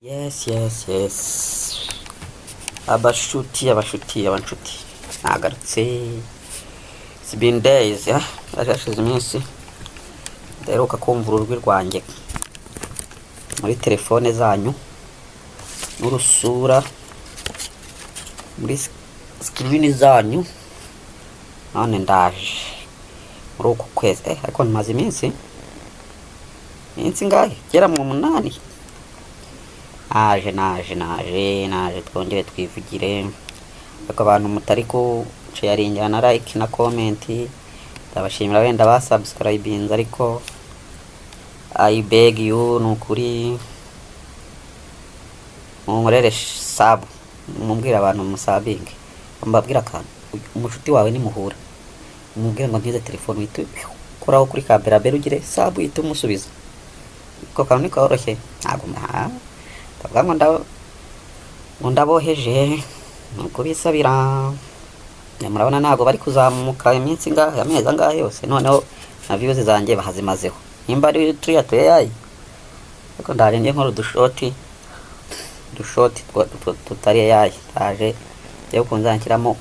Yes. Abashuti, abashuti, abanshuti. Nagarutse. It's been days, yeah? Hari hashize iminsi. Ndaheruka kumva urujwi rwanjye muri telefone zanyu n'urusura muri screen zanyu. None ndaje muri uku kwezi. Ariko maze iminsi ingahe? Gera mu 8. Naje, naje, naje, naje, twongere twivugire. Ariko abantu mutari ku sharingira na like na comment, ndabashimira. Wenda basubscribinze, ariko I beg you, ni ukuri munkorere sub, mumbwire abantu musabinge. Mbabwire akantu: umushuti wawe nimuhura, umubwire ngo ntize telefone, uhite ukuraho kuri kaberabere, ugire sub, uhite umusubiza. Ako kantu ni koroshye. Ntabwo ndavuga ngo ngo ndaboheje, ni ukubisabira. Murabona ntabwo bari kuzamuka iminsi ingahe, amezi angahe yose, noneho na views zanjye bahazimazeho, nimba ari turiya tu AI. Ariko ndaje njye nkora udushoti, udushoti tutari AI. Ndaje njye ukunze nshyiramo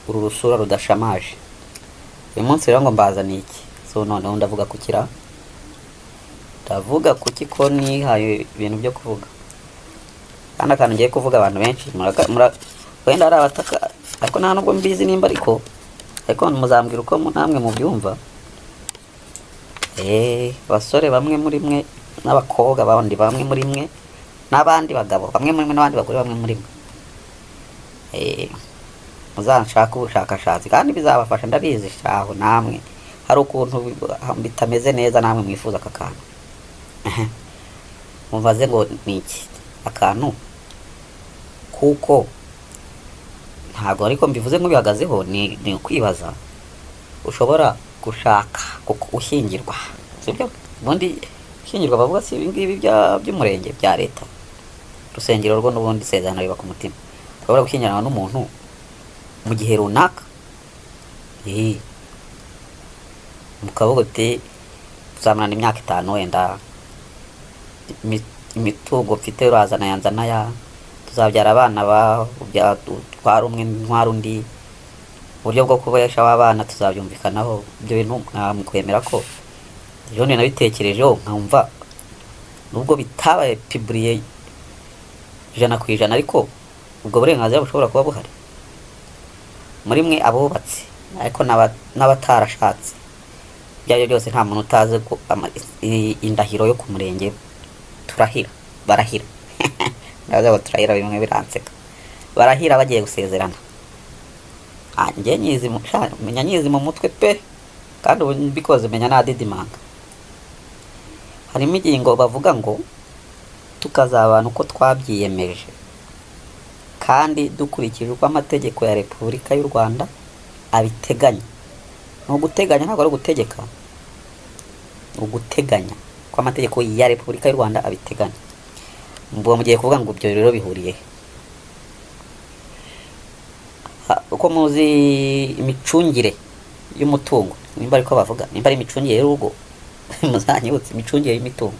uru rusura rudashamaje. Uyu munsi rero ngo mbazaniye iki? So noneho ndavuga kukira, ndavuga kuki ko nihaye ibintu byo kuvuga. Kandi akantu ngiye kuvuga, abantu benshi wenda hari abataka, ariko nta nubwo mbizi nimba, ariko muzambwira uko namwe mubyumva. Abasore bamwe muri mwe n'abakobwa bandi bamwe muri mwe n'abandi bagabo bamwe muri mwe n'abandi bagore bamwe muri mwe, muzanshake ubushakashatsi kandi bizabafasha, ndabizi. Shaho namwe hari ukuntu bitameze neza, namwe mwifuza aka kantu. Mubaze ngo ni iki akantu, kuko ntabwo ariko mbivuze nk'ubihagazeho, ni ukwibaza. Ushobora gushaka gushyingirwa, sibyo? Ubundi gushyingirwa bavuga si ibingibi by'umurenge, bya leta. Urusengero rwo n'ubundi isezerano riba ku mutima. Ushobora gushyingiranwa n'umuntu mu gihe runaka, mukavuga uti tuzamarana imyaka 5 wenda, imitungo mfite urazana yanzana ya, tuzabyara abana ba utwara umwe, ntwara undi, uburyo bwo kubeshaho abana tuzabyumvikanaho. Ibyo bintu mwakwemera ko ejo nabitekerejeho nkumva nubwo bitabaye publié 100%, ariko ubwo burenganzira bushobora kuba buhari muri mwe abubatse, ariko n'abatarashatse, ibyo ari byo byose nta muntu utazi ko indahiro yo ku murenge turahira, barahira. Ndavuga ngo turahira, bimwe biranseka. Barahira bagiye gusezerana. Njye nyizi menya nyizi mu mutwe pe, kandi ubu mbikoze menya nadidimanga. Harimo ingingo bavuga ngo tukazabana uko twabyiyemeje kandi dukurikije uko amategeko ya Repubulika y'u Rwanda abiteganya. Ni uguteganya, ntabwo ari ugutegeka, ni uguteganya ko amategeko ya Repubulika y'u Rwanda abiteganya. Ubwo mugiye kuvuga ngo ibyo rero bihuriye he? Uko muzi imicungire y'umutungo, nimba ariko bavuga, nimba ari imicungire y'urugo, muzanyibutse imicungire y'imitungo.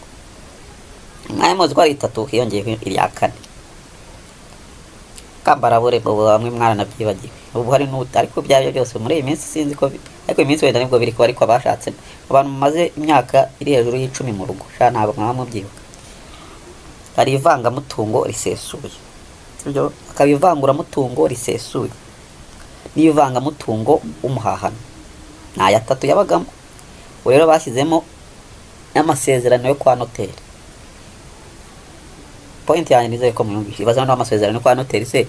Mwari muzi ko ari itatu, hiyongeyeho irya kane, kambarabure. Ubu bamwe mwaranabyibagiwe, ubu hari n'ubu. Ariko ibyo aribyo byose muri iyi minsi sinzi ko ariko iyi minsi wenda nibwo biri kuba. Ariko abashatse, abantu mumaze imyaka iri hejuru y'10 mu rugo, sha ntabwo mwaba mubyibuka. Hari ivangamutungo risesuye, sibyo? Hakaba ivanguramutungo risesuye n'ivangamutungo w'umuhahano. Ni aya atatu yabagamo. Ubu rero bashyizemo n'amasezerano yo kwa noteri. Point yanjye nizere ko muyumvise. Ibaza noneho amasezerano yo kwa noteri se,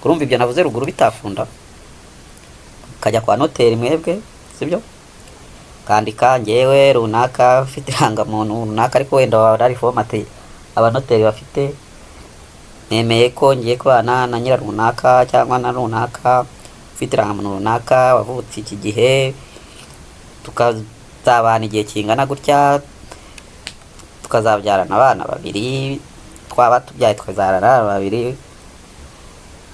urumva ibyo navuze ruguru bitakunda? Ukajya kwa noteri mwebwe, sibyo? Kandika ngewe runaka ufite irangamuntu runaka, ariko wenda waba ari format abanoteri bafite, nemeye ko ngiye kubana na nyira runaka cyangwa na runaka ufite irangamuntu runaka, wavutse iki gihe, tukazabana igihe kingana gutya, tukazabyarana abana babiri, twaba tubyaye tukazabyarana abana babiri,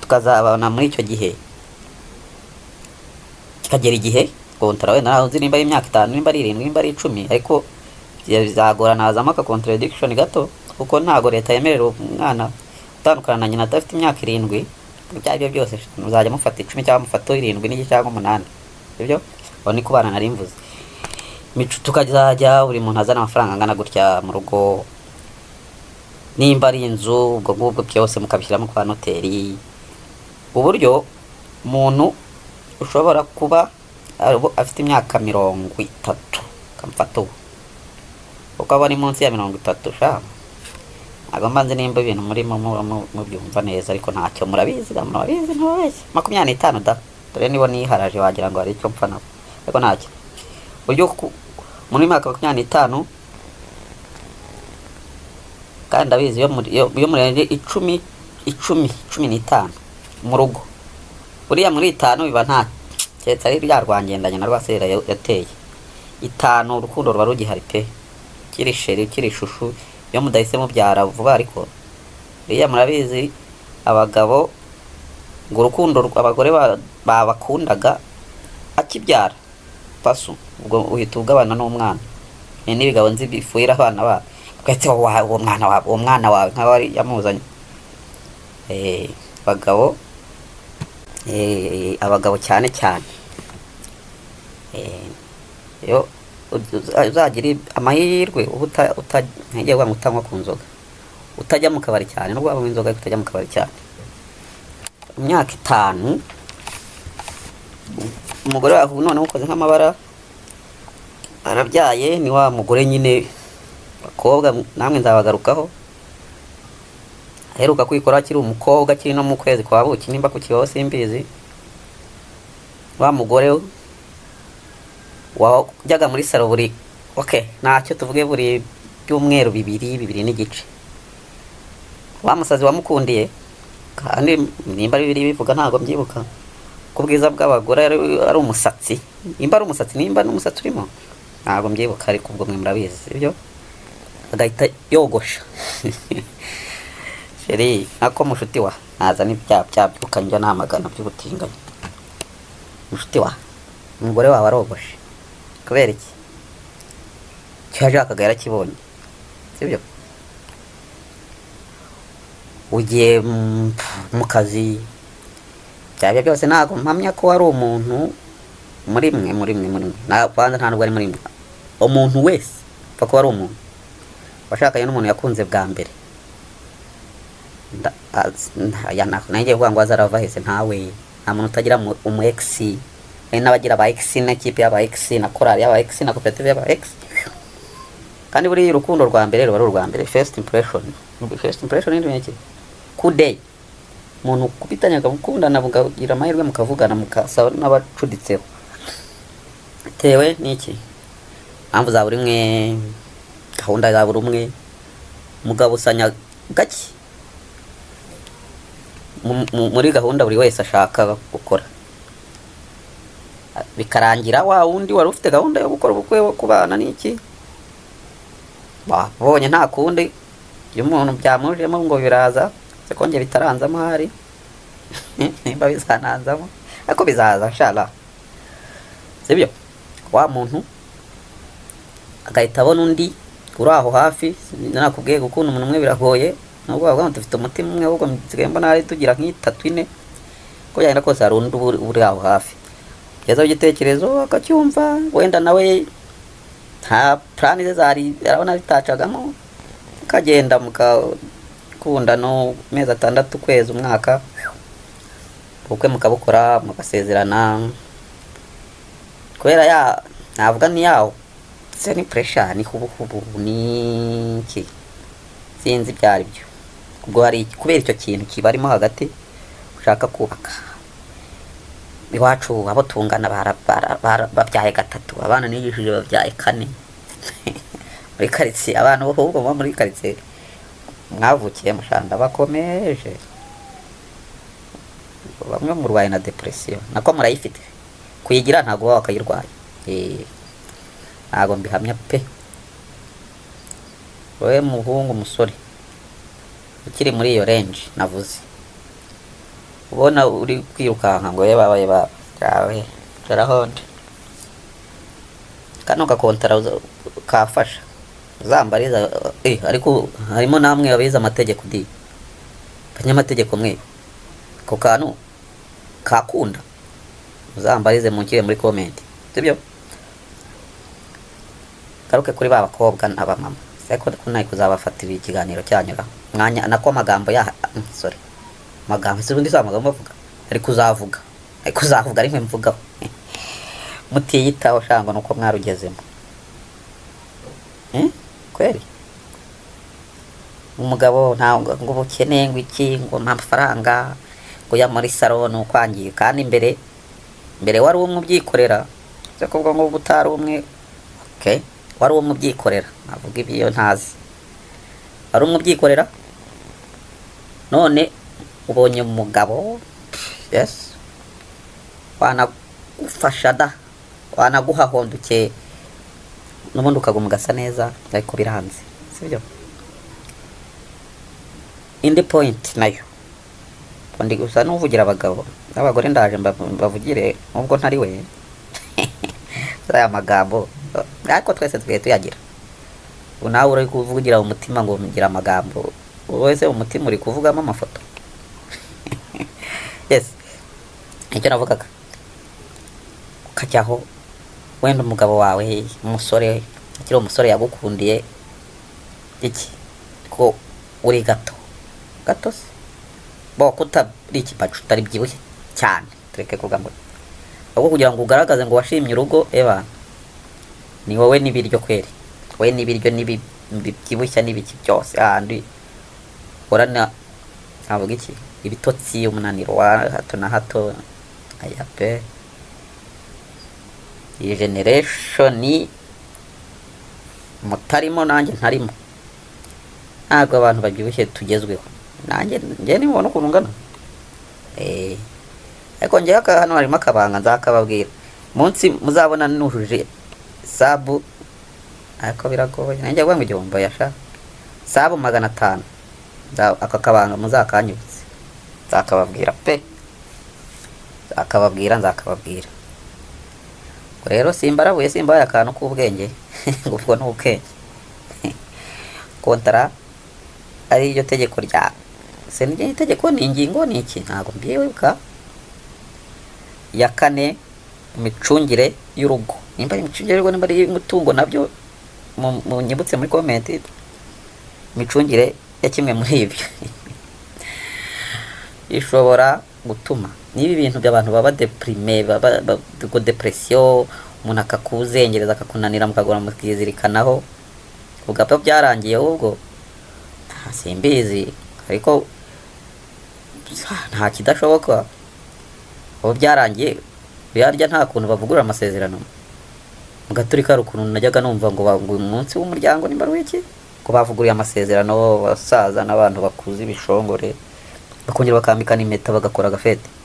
tukazabana muri icyo gihe, kikagera igihe kontara, wenda ntawe uzi nimba ari imyaka 5, nimba ari 7, nimba ari 10, ariko bizagorana, hazamo aka contradiction gato. Kuko ntago leta yemerera umwana gutandukana na nyina adafite imyaka 7. Ibyo ari byo byose muzajya mufata 10 cyangwa mufata 7 n'igice cyangwa 8, sibyo? Aho ni ku bana nari mvuze. Mico, tukazajya buri muntu azana amafaranga angana gutya mu rugo, nimba ari inzu, ubwo ngubwo byose mukabishyiramo kwa noteri, uburyo umuntu ushobora kuba afite imyaka 30 akamufata ubu, kuko aba ari munsi ya 30. Sha, ntabwo mbanze nimba ibintu murimo muba mubyumva neza, ariko ntacyo, murabizi da, murabizi, ntababeshya. 25 da, dore niba niharaje wagira ngo hari icyo mpfa nabo, ariko ntacyo. Uburyo muri myaka 25, kandi ndabizi iyo murengeje 10, 10, 15 mu rugo, buriya muri 5 biba nta keretse ari rya rwangendanye na rwaserera yateye 5, urukundo ruba rugihari pe, kiri chéri, kiri chouchou, iyo mudahise mubyara vuba. Ariko buriya murabizi, abagabo ngo urukundo abagore babakundaga akibyara pasu, ubwo uhita ugabana n'umwana. Ni n'ibigabo nzi bifuhira abana babo, twese uwo mwana wawe, uwo mwana wawe nk'aho ari yamuzanye. Abagabo, abagabo cyane cyane, iyo uzagira amahirwe uba ntigiye kuvuga ngo utanywa ku nzoga, utajya mu kabari cyane, nubwo waba unywa inzoga ariko utajya mu kabari cyane, mu myaka 5 umugore wawe noneho ukoze nk'amabara arabyaye, ni wa mugore nyine. Bakobwa namwe nzabagarukaho. Aheruka kwikora akiri umukobwa, akiri no mu kwezi kwa buki, nimba kukibaho simbizi. Wa mugore wajyaga muri salon buri, okay, ntacyo, tuvuge buri byumweru 2, 2 n'igice, wa musazi wamukundiye. Kandi nimba ari bibiri bivuga, ntabwo mbyibuka, ko ubwiza bw'abagore ari umusatsi, nimba ari umusatsi, nimba n'umusatsi urimo, ntabwo mbyibuka, ariko ubwo mwe murabizi, sibyo? Agahita yogosha. Chéri, nako mushuti wa naza n'ibyaha byabyuka njya namagana by'ubutinganyi. Mushuti wa, umugore wawe arogoshe kubera iki? Icyo yashakaga yarakibonye, sibyo? Ugiye mu kazi, byaba byose, ntabwo mpamya ko hari umuntu muri mwe, kwanza nta nubwo ari muri mwe, umuntu wese upfa kuba ari umuntu washakanye n'umuntu yakunze bwa mbere. Nanjye kuvuga ngo azarava hese, ntawe, nta muntu utagira umu ex. Hari n'abagira aba ex n'ikipe y'aba ex na korali y'aba ex na koperative y'aba ex. Kandi buriya urukundo rwa mbere ruba ari urwa mbere, first impression. First impression ni iki? Kuday umuntu kubitanya, mukundana, mukagira amahirwe mukavugana, mukasa n'abacuditseho, bitewe n'iki? Impamvu za buri umwe, gahunda za buri umwe, mugabo usanya gake muri gahunda buri wese ashaka gukora, bikarangira wa wundi wari ufite gahunda yo gukora ubukwe, wo kubana n'iki, wabonye nta kundi. Iyo umuntu byamujemo ngo biraza, se ko njye bitaranzamo, hari nimba bizananzamo, ariko bizaza inshallah, sibyo? Wa muntu agahita abona undi uri aho hafi. Nakubwiye, gukunda umuntu umwe biragoye, nubwo bavuga ngo dufite umutima umwe, ahubwo nsigaye mbona hari tugira nk'itatu, ine. Uko byagenda kose hari undi uba uri aho hafi, gezaho igitekerezo akacyumva, wenda nawe nta plan ze zari, arabona bitacagamo, mukagenda mugakunda no mezi 6, ukwezi, umwaka, ubukwe mukabukora, mugasezerana. Kubera ya navuga ni yawo se, ni pressure, ni hubuhubu, ni iki, sinzi ibyo ari byo. Ubwo hari kubera icyo kintu kibarimo hagati, ushaka kubaka iwacu, abo tungana babyaye gatatu, abana nigishije babyaye kane muri karitsiye, abantu ahubwo muba muri karitsiye mwavukiye mushanda bakomeje, bamwe murwaye na depression, nako murayifite, kuyigira ntabwo uba wakayirwaye. Ntabwo mbihamya pe. Wowe muhungu, umusore ukiri muri iyo range navuze, ubona uri kwirukanka ngo ye baba ye baba yawe, caraho nde, kano gakontara kafasha. Uzambariza ariko harimo namwe abize amategeko di, abanyamategeko mwe, ako kantu kakunda uzambarize munshyire muri comment, sibyo? Garuke kuri ba bakobwa n'abamama, ariko ko nari kuzabafatira ikiganiro cyanyu ra mwanya nako amagambo ya sorry, amagambo si ubundi si amagambo bavuga, ari kuzavuga ari mwe mvugaho mutiyitaho shangwa nuko mwarugezemo. Kweli umugabo ntabwo ngo ubukene, ngo iki, ngo nta mafaranga, ngo ujya muri salon ni ukwangiye, kandi mbere mbere wari umwe ubyikorera. Se kuvuga ngo utari umwe, okay, wari umwe ubyikorera, navuga ibyo ntazi, wari umwe ubyikorera, none ubonye umugabo, yes, wanagufasha da, wanaguha honduke n'ubundi ukaguma ugasa neza, ariko biranze, sibyo? Indi point nayo ndi gusa n'uvugira abagabo n'abagore, ndaje mbavugire nubwo ntari we. Aya magambo ariko twese tugiye tuyagira. Ubu nawe uri kuvugira mu mutima ngo ngira amagambo, wowe se umutima uri kuvugamo amafoto? Yes, icyo navugaga, ukajyaho wenda umugabo wawe umusore, akiri umusore, yagukundiye iki? Ko uri gato gato se bo kutari ikipacu, utari byibushye cyane, tureke kuvuga ngo ahubwo kugira ngo ugaragaze ngo washimye urugo, eba ni wowe n'ibiryo kweri, wowe n'ibiryo n'ibibyibushya n'ibiki byose, ahandi urana ntavuga iki, ibitotsi, umunaniro wa hato na hato. Aya pe, iyi generation mutarimo nanjye ntarimo, ntabwo abantu babyibushye tugezweho. Nanjye njye nimubona ukuntu ngana, ariko njyewe hano harimo akabanga nzakababwira munsi muzabona nujuje sub, ariko biragoye nanjye kuvuga ngo 1000 yasha sub 500. Aka kabanga muzakanyibutse, nzakababwira pe, nzakababwira, nzakababwira. Ubwo rero simbarabuye, simbaye akantu k'ubwenge, ngo ubwo ni ubwenge. Kontara ari ryo tegeko rya se, ni itegeko, ni ingingo, ni iki, ntabwo mbyibuka, ya kane mu micungire y'urugo, nimba ari imicungire y'urugo, nimba ari umutungo, nabyo munyibutse muri comment. Imicungire ya kimwe muri ibyo ishobora gutuma niba ibintu by'abantu baba déprimé, baba depression, umuntu akakuzengereza, akakunanira, mukagora mukizirikanaho, ugapfa byarangiye. Ahubwo simbizi, ariko nta kidashoboka. Ubu byarangiye birarya, nta kuntu bavugurura amasezerano mu gaturika. Hari ukuntu najyaga numva ngo ngo umunsi w'umuryango nimba ari w'iki, ngo bavuguruye amasezerano, abasaza n'abantu bakuze ibishongore bakongera bakambikana impeta, bagakora agafete.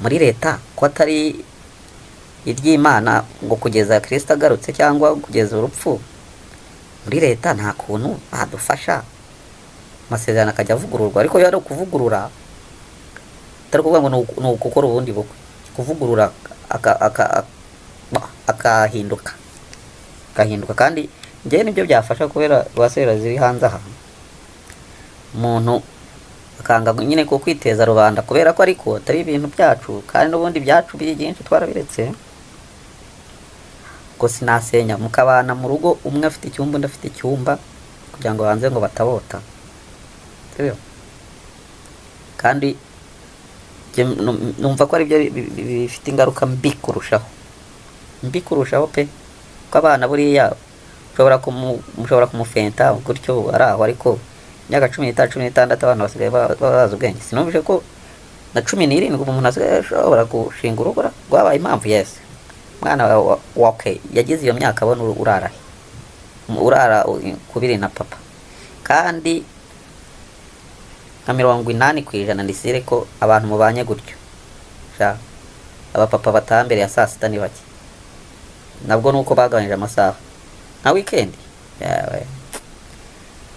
Muri leta ko atari iry'Imana ngo kugeza Kirisito agarutse cyangwa kugeza urupfu, muri leta nta kuntu badufasha amasezerano akajya avugururwa? Ariko iyo ari ukuvugurura, atari ukuvuga ngo ni ugukora ubundi bukwe, kuvugurura akahinduka, agahinduka. Kandi njyewe nibyo byafasha, kubera rwasera ziri hanze aha, umuntu akanga nyine ko kwiteza rubanda, kubera ko ariko atari ibintu byacu, kandi n'ubundi byacu byinshi twarabiretse. Ngo sinasenya, mukabana mu rugo, umwe afite icyumba, undi afite icyumba, kugira ngo banze ngo batabota, sibyo? Kandi njye numva ko aribyo bifite ingaruka mbi kurushaho, mbi kurushaho pe, kuko abana buriya mushobora kumufenta gutyo ari aho, ariko imyaka 15, 16, abana basigaye bazi ubwenge. Sinumvise ko na 17 ubu umuntu asigaye ashobora gushinga urugo rwabaye impamvu. Yes, umwana wawe okay, yagize iyo myaka abona urara he? Urara kubiri na papa, kandi nka 80% ndisire ko abantu mubanye gutyo sha, abapapa bataha mbere ya saa sita ni bake, nabwo nuko bagabanyije amasaha nka weekend. Yawe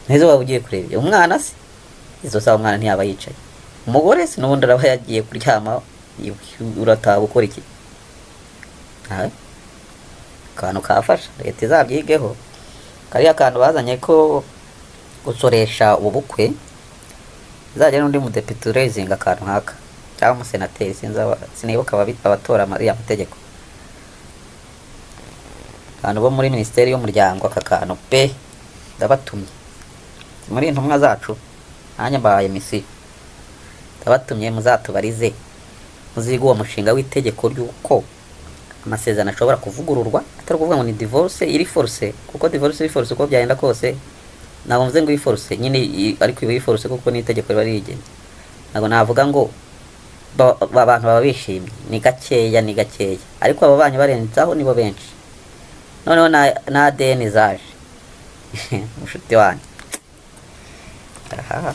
ntizo waba ugiye kureba ibyo umwana se, izo saha umwana ntiyaba yicaye, umugore se n'ubundi araba yagiye kuryama, urataha gukora iki? Akantu kafasha leta izabyigeho. Kariya kantu bazanye ko gusoresha ubukwe, uzajya n'undi mudepite urezinga akantu nk'aka cyangwa umusenateri, sinzi sinibuka abatora ariya mategeko, abantu bo muri Minisiteri y'Umuryango. Aka kantu pe ndabatumye muri intumwa zacu, nanjye mbahaye misiyo, ndabatumye muzatubarize, muzige uwo mushinga w'itegeko ry'uko amasezerano ashobora kuvugururwa, atari ukuvuga ngo ni divorce iri forcé, kuko divorce iri forcé, uko byagenda kose, ntabwo mvuze ngo iri forcé nyine, ariko iba iri forcé kuko n'itegeko riba rigena. Ntabwo navuga ngo abantu baba bishimye, ni gakeya, ni gakeya, ariko abo banyu barenzaho nibo benshi. Noneho na ADN zaje, mushuti wanjye, aha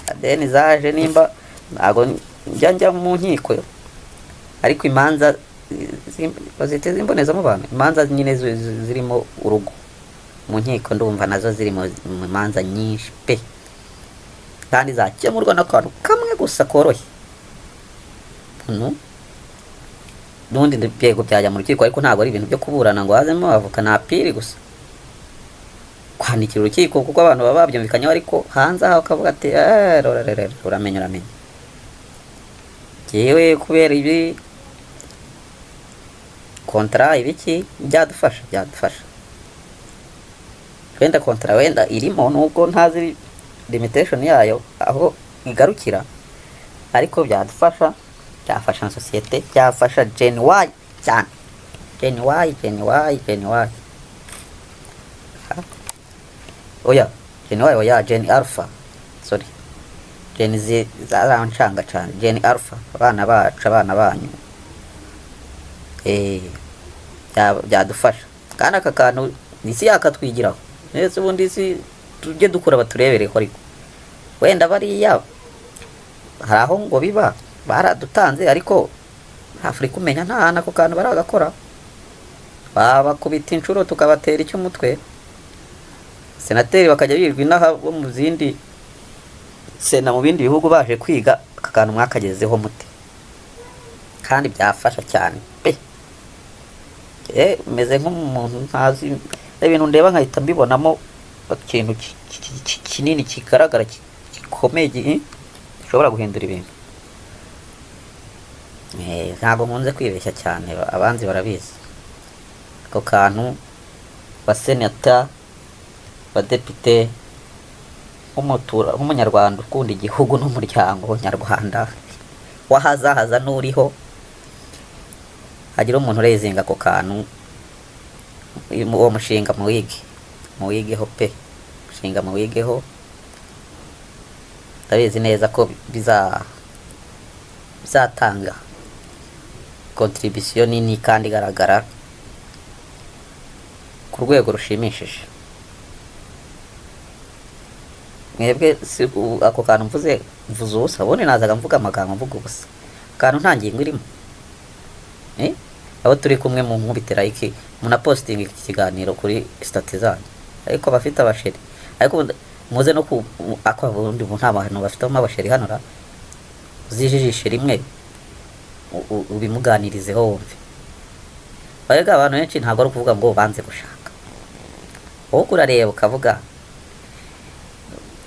ADN zaje. Nimba ntabwo njya mu nkiko, ariko imanza bazita z'imbonezamubano, imanza nyine zirimo urugo mu nkiko, ndumva nazo ziri mu manza nyinshi pe, kandi zakemurwa n'akantu kamwe gusa koroshye. N'ubundi yego byajya mu rukiko, ariko ntabwo ari ibintu byo kuburana ngo hazemo avoka, na appeal gusa, kwandikira urukiko, kuko abantu baba babyumvikanyeho. Ariko hanze aha ukavuga ati: "Eh, rorarerere, uramenye, uramenye, jyewe kubera ibi contrat ibiki." Byadufasha, byadufasha. Wenda contrat wenda irimo, nubwo ntazi limitation yayo aho igarukira, ariko byadufasha, byafasha na sosiyete, byafasha Gen Y cyane, Gen Y, Gen Y, Gen Y. Ha? Oya, Gen Y, oya, Gen Alpha, sorry, Gen Z zarancanga cyane. Gen Alpha, abana bacu, abana banyu, byadufasha. Kandi aka kantu isi yakatwigiraho. Ndetse ubundi isi tujye dukura baturebereho, ariko wenda bariya hari aho ngo biba baradutanze, ariko Afurika umenya nta hantu ako kantu baragakora. Babakubita inshuro tukabatera icy'umutwe, senateri bakajya birirwa inaha bo mu zindi sena mu bindi bihugu baje kwiga aka kantu mwakagezeho mute? Kandi byafasha cyane pe. Meze nk'umuntu ntazi ibintu, ndeba nkahita mbibonamo ikintu kinini kigaragara, gikomeye, gishobora guhindura ibintu. Ntabwo nkunze kwibeshya cyane, abanzi barabizi. Ako kantu, basenata, badepite, nk'umunyarwanda ukunda igihugu n'umuryango nyarwanda w'ahazahaza n'uriho, hagira umuntu urezinga ako kantu, uwo mushinga muwige, muwigeho pe, umushinga muwigeho. Ndabizi neza ko bizatanga contribution nini kandi igaragara ku rwego rushimishije. Mwebwe si ako kantu mvuze, mvuze ubusa? Ubundi nazaga mvuga amagambo, mvuga ubusa, akantu nta ngingo irimo. Eh? Abo turi kumwe mu nkubitira iki, munapositinga iki kiganiro kuri status zanyu, ariko bafite abasheri, ariko muze no ku ako ubundi nta bantu bafitemo abasheri hano ra, uzijijishe rimwe ubimuganirizeho wumve. Barega abantu benshi ntabwo ari ukuvuga ngo banze gushaka, wowe urareba ukavuga.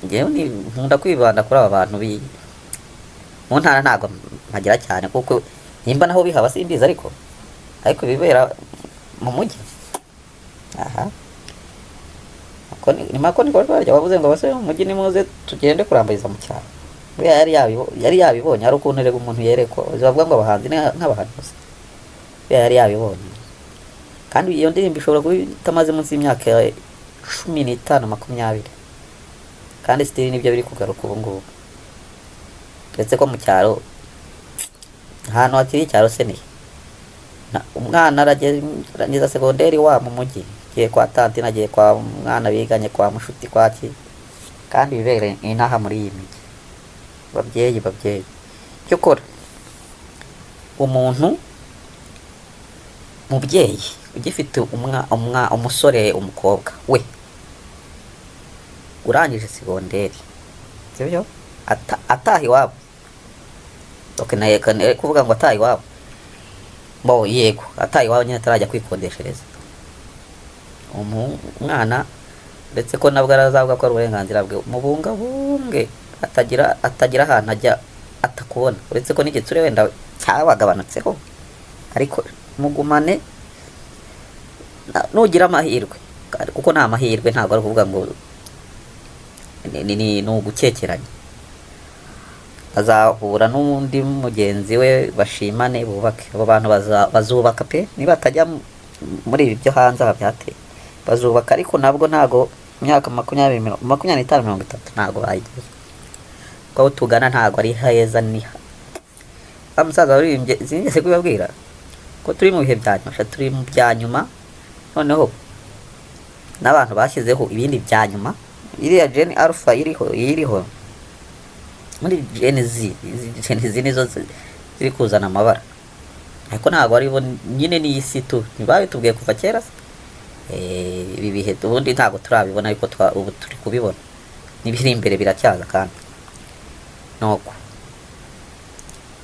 Njyewe ni nkunda kwibanda kuri aba bantu bi mu ntara, ntabwo mpagira cyane, kuko nimba naho bihaba simbizi, ariko ibibera mu mujyi aha ako ni mako niko barya wavuze ngo abasore mu mujyi nimuze tugende kurambariza mu cyaro. Buriya yari yabibonye. Hari ukuntu erega umuntu yerekwa, bavuga ngo abahanzi ni nk'abahanuzi. Buriya yari yabibonye. Kandi iyo ndirimbo ishobora kuba itamaze munsi y'imyaka 15, 20, kandi still nibyo biri kugaruka ubu ngubu. Uretse ko mu cyaro, ahantu hakiri icyaro se nihe? Umwana arangiza segonderi wa mu mujyi, agiye kwa tantine, agiye kwa mwana biganye, kwa mushuti, kwa ki, kandi bibera inaha muri iyi mijyi. Babyeyi, babyeyi, icyo ukora, umuntu mubyeyi ugifite umusore, umukobwa we urangije segonderi, sibyo, ataha iwabo, okay, naye kuvuga ngo ataha iwabo, bo yego ataha iwabo nyine, atarajya kwikodeshereza, umwana Ndetse ko nabwo arazavuga ko ari uburenganzira bwe, mubungabunge atagira ahantu ajya atakubona, uretse ko n'igitsure wenda cyabagabanutseho, ariko mugumane. Nugira amahirwe, kuko nta mahirwe, ntabwo ari ukuvuga ngo ni ugukekeranya, azahura n'undi mugenzi we bashimane, bubake. Abo bantu bazubaka pe, niba batajya muri ibi byo hanze aha byateye, bazubaka. Ariko nabwo ntago imyaka 20, 25, 30 ntago bayigeze, kuko aho tugana ntago ari heza. Ni wa musaza waririmbye, sinigeze kubibabwira ko turi mu bihe bya nyuma? Sha, turi mu bya nyuma. Noneho n'abantu bashyizeho ibindi bya nyuma, iriya Gen Alpha iriho, iriho muri Gen Z. Izi Gen Z nizo ziri kuzana amabara, ariko ntabwo ari bo nyine, ni isi tu, ntibabitubwiye kuva kera se? Ibi bihe ubundi ntabwo turabibona, ariko ubu turi kubibona, n'ibiri imbere biracyaza. Kandi nuko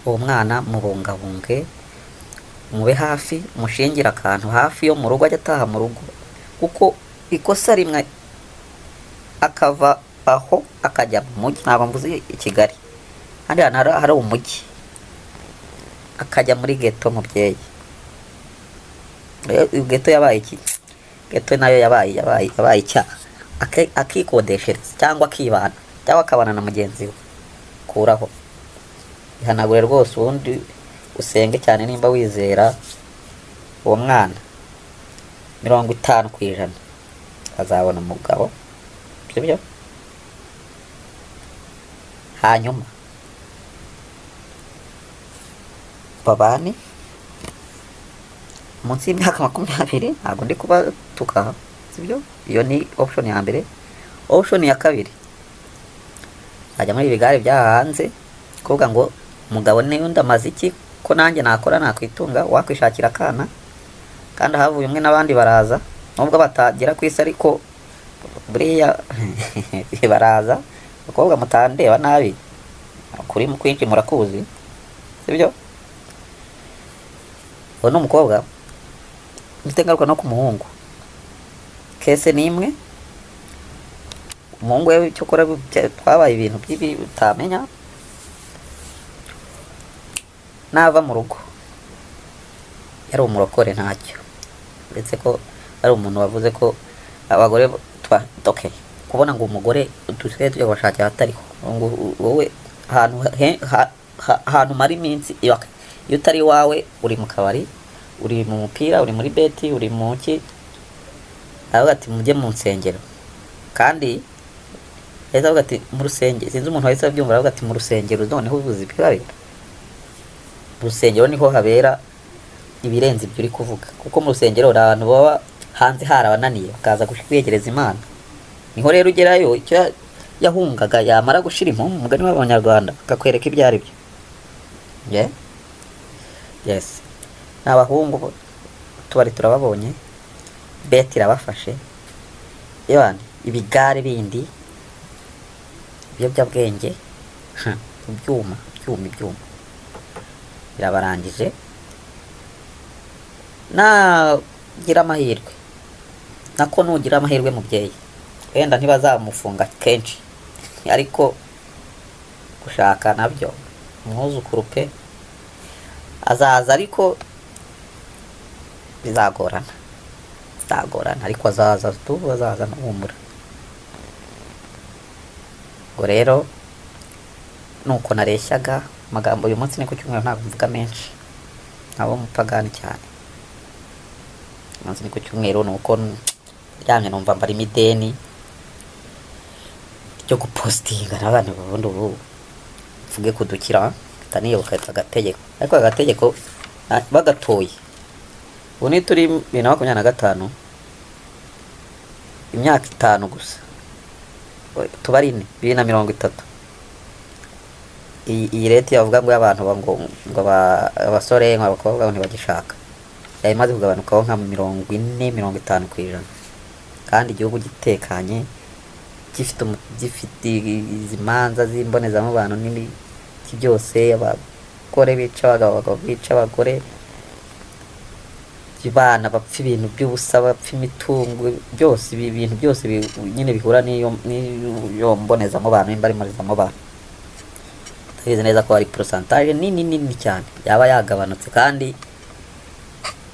uwo mwana mubungabunge, mube hafi, mushingire akantu hafi yo mu rugo, ajya ataha mu rugo, kuko ikosa rimwe akava aho akajya mu mujyi, ntabwo mvuze i Kigali, ahandi hantu hari umujyi, akajya muri ghetto, mubyeyi. Ghetto yabaye iki? Ghetto nayo yabaye icyaha. Akikodeshereza cyangwa akibana cyangwa akabana na mugenzi we, kuraho ihanagure rwose, ubundi usenge cyane nimba wizera. Uwo mwana 50% azabona umugabo, sibyo? Hanyuma babane munsi y'imyaka 20, ntabwo ndi kubatuka, sibyo? Iyo ni option ya mbere. Option ya kabiri, ajya muri ibi bigare by'aha hanze, kuvuga ngo umugabo n'undi amaze iki, ko nanjye nakora nakwitunga, wakwishakira akana. Kandi ahavuye umwe n'abandi baraza, nubwo batagera ku isi, ariko buriya baraza. Abakobwa mutandeba nabi, kuri kwinshi murakuzi, sibyo? Uwo ni umukobwa mfite ingaruka no ku muhungu, case ni imwe. Umuhungu we icyo ukora, twabaye ibintu by'ibi utamenya. Nava mu rugo yari umurokore, ntacyo, uretse ko ari umuntu wavuze ko abagore twa, okay, kubona ngo umugore dusigaye tujya kubashakira ahatariho, ngo wowe ahantu ahantu umara iminsi, iyo utari iwawe uri mu kabari, uri mu mupira, uri muri bet, uri mu ki. Aravuga ati mujye mu nsengero, kandi yahise avuga ati mu rusengero, sinzi umuntu wahise abyumva, aravuga ati mu rusengero noneho ubuzi ibihabera, mu rusengero niho habera ibirenze ibyo uri kuvuga, kuko mu rusengero hari abantu baba hanze harabananiye, bakaza kwiyegereza Imana. Niho rero ugerayo icyo yahungaga yamara gushira impumu, umugani w'Abanyarwanda, akakwereka ibyo ari byo. Yeah? Yes, ni abahungu tubari turababonye, bet irabafashe, yewe, ibigare bindi, ibiyobyabwenge, ibyuma, ibyuma, ibyuma birabarangije. Nagira amahirwe, nako nugira amahirwe mubyeyi, wenda ntibazamufunga kenshi, ariko gushaka nabyo umwuzukuru pe azaza, ariko bizagorana, bizagorana, ariko azaza tu, azaza ntuhumura. Ubwo rero nuko nareshyaga amagambo uyu munsi, ni ku cyumweru, ntabwo mvuga menshi, nkaba umupagani cyane. Umunsi ni ku cyumweru, ni uko ndyamye numva mbarimo ideni ryo gupostinga n'abandi, ubundi ubu mvuge kudukira mpita nibuka agategeko, ariko agategeko bagatoye ubu ni turi 2025, imyaka 5 gusa tuba ari ine, 2030. Iyi rate yavuga ngo y'abantu ngo abasore ngo abakobwa ngo ntibagishaka, yari imaze kugabanukaho nka 40, 50%, kandi igihugu gitekanye, gifite izi manza z'imbonezamubano n'ibiki byose, abagore bica abagabo, abagabo bica abagore, Bana bapfa ibintu by'ubusa, bapfa imitungo byose, ibi bintu byose nyine bihura n'iyo mbonezamubano, nimba ari mbonezamubano. Ndabizi neza ko hari pourcentage nini nini cyane yaba yagabanutse, kandi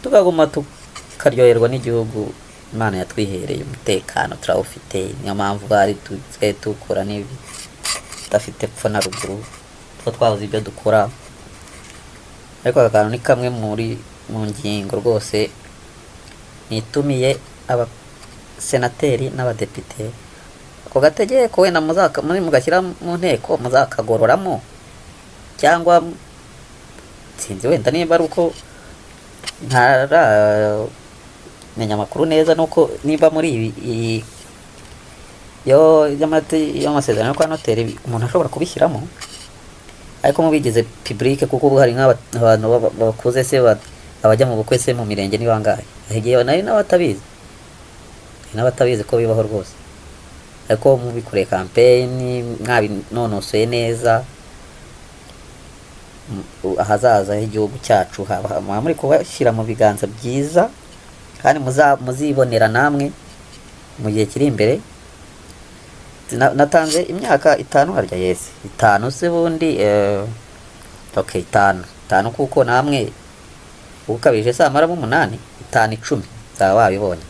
tukaguma tukaryoherwa n'igihugu Imana yatwihereye. Umutekano turawufite, niyo mpamvu bari dusigaye tuwukora n'ibidafite epfo na ruguru, two twabuze ibyo dukora. Ariko aka kantu ni kamwe mu ngingo rwose nitumiye abasenateri n'abadepite. Ako gategeko wenda muri mugashyira mu nteko, muzakagororamo, cyangwa sinzi wenda niba ari uko ntaramenya amakuru neza, nuko niba muri ibi yo y'amasezerano yo kwa noteri umuntu ashobora kubishyiramo, ariko mubigize public, kuko ubu hari nk'abantu bakuze se, abajya mu bukwe se mu mirenge ni bangahe? Hari igihe nari n'abatabizi, hari n'abatabizi ko bibaho rwose. Ariko mubikoreye campaign, mwabinonosoye neza, ahazaza h'igihugu cyacu haba muba muri kubashyira mu biganza byiza, kandi muzibonera namwe mu gihe kiri imbere. Natanze imyaka 5 harya? Yes, 5 se bundi, okay, 5, 5, kuko namwe ukabije se amaramo 8, 5, 10 zaba wabibonye.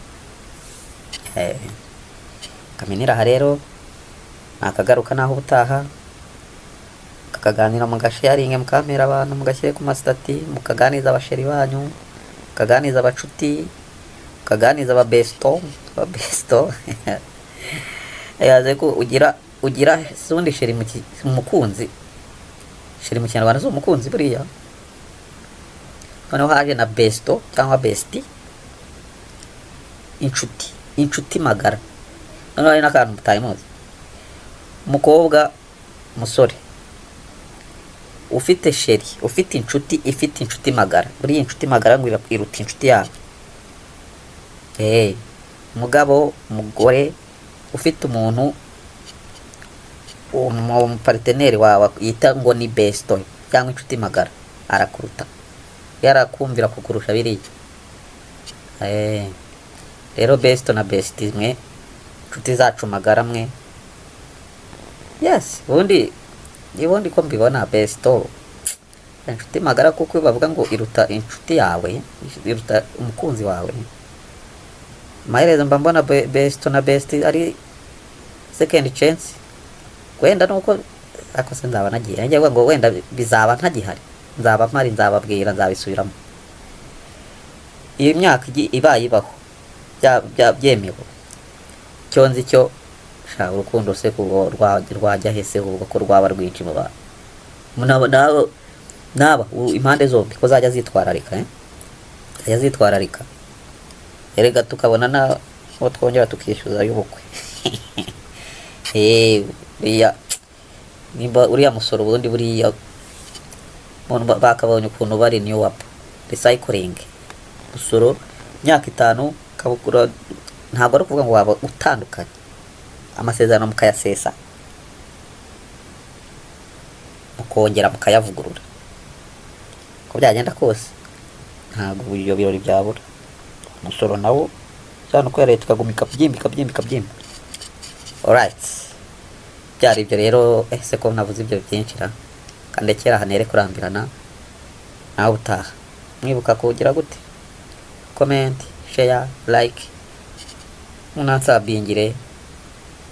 Kaminira aha rero nakagaruka naho ubutaha, kakaganira, mugasharinge, mukampera abantu, mugashyire ku ma status, mukaganiza abasheri banyu, mukaganiza abacuti, mukaganiza ababesto. Ababesto yaze ko ugira ubundi chéri mu umukunzi, chéri mu Kinyarwanda si umukunzi buriya. Noneho haje na besto cyangwa bestie, inshuti, inshuti magara. Noneho hari n'akantu mutari muzi: umukobwa, umusore ufite chéri, ufite inshuti ifite inshuti magara, buriya inshuti magara ngo iruta inshuti yawe. Umugabo, umugore ufite umuntu, umupartner wawe yita ngo ni besto cyangwa inshuti magara, arakuruta, yarakumvira kukurusha biriya. Rero besto na bestie mwe, inshuti zacu magara mwe, yes, ubundi ko mbibona, besto, inshuti magara, kuko iyo bavuga ngo iruta inshuti yawe, iruta umukunzi wawe, amaherezo mba mbona besto na bestie ari second chance. Wenda nuko ariko se nzaba nagiye njye ngo wenda bizaba ntagihari, nzaba mpari, nzababwira, nzabisubiramo. Iyo myaka ibaye ibaho byemewe, cyo nzi cyo sha, urukundo se kuko rwajya hese ubwo ko rwaba rwinshi mu bantu? Naba impande zombi ko zajya zitwararika, eh? Zajya zitwararika erega, tukabona na uwo twongera tukishyuza y'ubukwe. Buriya nimba uriya musoro ubundi buriya bakabonye ukuntu bari new up recycling musoro imyaka 5 kabukura. Ntabwo ari ukuvuga ngo waba utandukanye, amasezerano mukayasesa, mukongera mukayavugurura. Uko byagenda kose ntabwo ibyo birori byabura umusoro nawo, cyane uko leta ikaguma ikabyimba, ikabyimba, ikabyimba. Alright, byari ibyo rero. Ese ko navuze ibyo byinshi ra, kandekera aha nere kurambirana. Nawe utaha, mwibuka kugira gute? Comment, share, like, munansabingire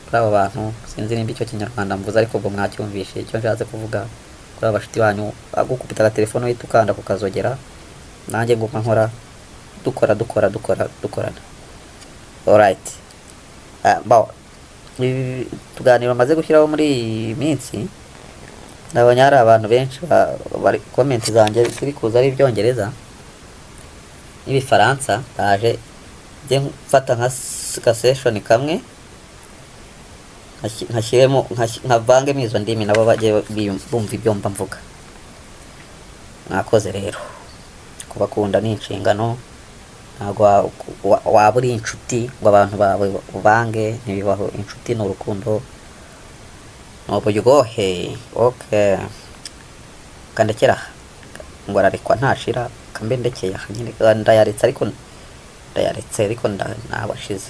kuri abo bantu. Sinzi nimba icyo Kinyarwanda mvuze, ariko ubwo mwacyumvishe icyo nshatse kuvuga. Kuri aba bashuti banyu, agukubita agatelefone uhita ukanda kukazogera, nanjye nguma nkora, dukora, dukora, dukora, dukorana. Alright. Bo ibi tuganiro maze gushyiraho muri iyi minsi, nabonye hari abantu benshi bari comment zanjye ziri kuza ari Ibyongereza n'Ibifaransa. Ndaje njye mfata nka session kamwe, nkashyiremo, nkavangemo izo ndimi, nabo bajye bumva ibyo mba mvuga. Mwakoze rero kubakunda, ni inshingano. Ntabwo waba uri inshuti ngo abantu bawe ubange, ntibibaho. Inshuti ni urukundo, ni uburyohe. Okay, kandekera aha ngo ararekwa ntashira. Kambe ndekeye aha nyine, ndayaretse ariko, ndayaretse ariko nabashize.